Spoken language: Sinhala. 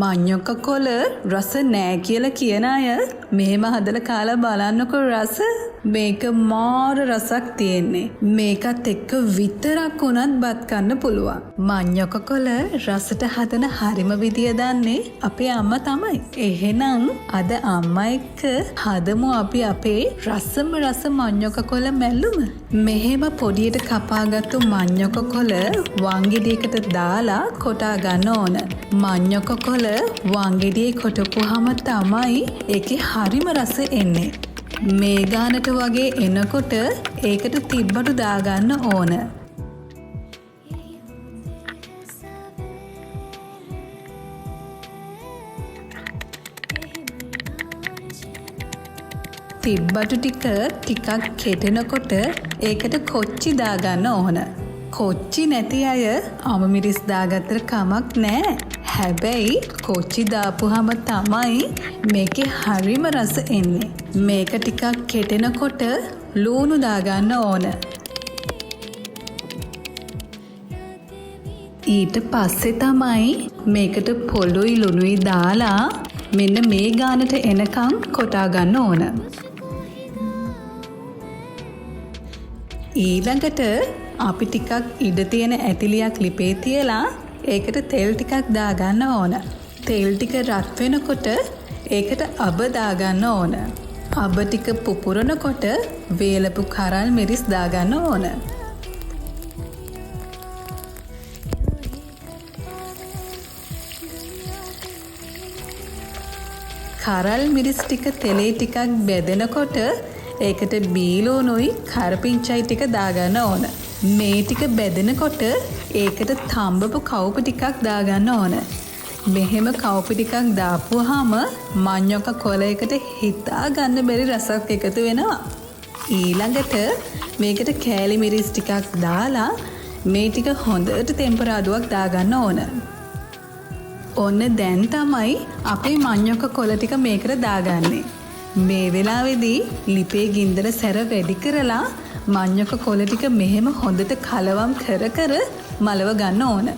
මඤ්ඤොක්ක කොළ රස නෑ කියලා කියන අය මෙහෙම හදලා කාලා බලන්නකෝ රස. මේක මාර රසක් තියෙන්නේ. මේකත් එක්ක විතරක් වුණත් බත් කන්න පුළුවන්. මඤ්ඤොක්ක කොළ රසට හදන හරිම විදිය දන්නේ අපේ අම්මා තමයි. එහෙනම් අද අම්මා එක්ක හදමු අපි අපේ රසම රස මඤ්ඤොක්ක කොළ මැල්ලුම. මෙහෙම පොඩියට කපාගත්තු මඤ්ඤොක්ක කොළ වංගෙඩියකට දාලා කොටා ගන්න ඕන. මඤ්ඤොක්ක කොළ වංගෙඩියේ කොටපුවාම තමයි ඒකේ හරිම රස එන්නේ. මේ ගානට වගේ එනකොට ඒකට තිබ්බටු දාගන්න ඕන. තිබ්බටු ටික ටිකක් කෙටෙනකොට ඒකට කොච්චි දාගන්න ඕන. කොච්චි නැති අය අමු මිරිස් දාගත්තට කමක් නෑ. හැබැයි කොච්චි දාපුහම තමයි මේකේ හරිම රස එන්නේ. මේක ටිකක් කෙටෙනකොට ලූණු දාගන්න ඕන. ඊට පස්සේ තමයි මේකට පොළුයි ලුණුයි දාලා මෙන්න මේ ගානට එනකන් කොටා ගන්න ඕන. ඊළඟට අපි ටිකක් ඉඩ තියෙන ඇතිලියක් ලිපේ තියලා ඒකට තෙල් ටිකක් දාගන්න ඕන. තෙල් ටික රත් වෙනකොට ඒකට අබ දාගන්න ඕන. අබ ටික පුපුරනකොට වේලපු කරල් මිරිස් දාගන්න ඕන. කරල් මිරිස් ටික තෙලේ ටිකක් බැදෙනකොට ඒකට බීලුණුයි කරපිංචයි ටික දාගන්න ඕන. මේ ටික බැදෙනකොට ඒකට තම්බපු කවුපි ටිකක් දාගන්න ඕන. මෙහෙම කවුපි ටිකක් දාපුවාම මඤ්ඤොක්ක කොළ එකට හිතා ගන්න බැරි රසක් එකතු වෙනවා. ඊළඟට මේකට කෑලි මිරිස් ටිකක් දාලා මේ ටික හොඳට තෙම්පරාදුවක් දාගන්න ඕන. ඔන්න දැන් තමයි අපේ මඤ්ඤොක්ක කොළ ටික මේකට දාගන්නේ. මේ වෙලාවේදී ලිපේ ගින්දර සැර වැඩි කරලා මඤ්ඤොක්ක කොළ ටික මෙහෙම හොඳට කලවම් කර කර මලව ගන්න ඕන.